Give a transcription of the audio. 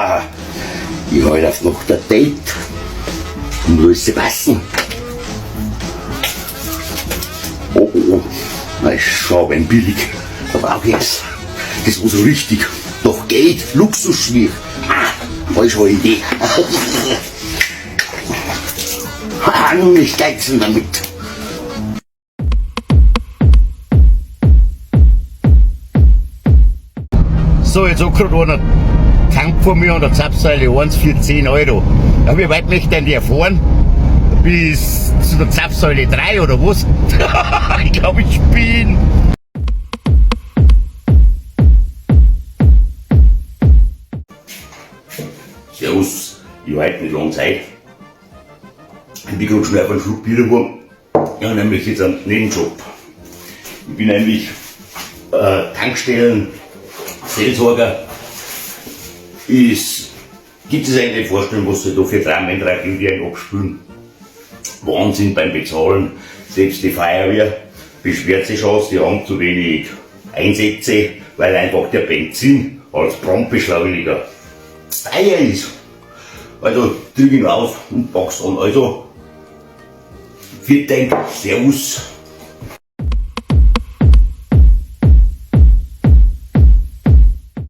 Ha, ich halt auf noch der Date. Und alles passen. Oh, oh, oh. Na, ist schon ein billig. Da brauch ich es. Das war so richtig. Doch geht, Luxusschmier. Ah, war schon eine Idee. Ha, nun nicht geizen damit. So, jetzt hat gerade einer tankt vor mir an der Zapfsäule 1 für 10 Euro. Ja, wie weit möchte denn der fahren? Bis zu der Zapfsäule 3 oder was? Ich glaube, ich spinn. Servus, ich war heute nicht lang Zeit. Ich bin gerade schnell auf einen Schluck Bier geworden. Ja, nämlich jetzt einen Nebenjob. Ich bin nämlich Tankstellen Seelsorger. Ist, gibt es eigentlich Vorstellung, was sie da für Dramen, Tragödien abspülen? Wahnsinn beim Bezahlen. Selbst die Feuerwehr beschwert sich schon, sie haben zu wenig Einsätze, weil einfach der Benzin als Brandbeschleuniger teuer ist. Also trink ihn aus und pack's an. Also, vielen Dank, Servus.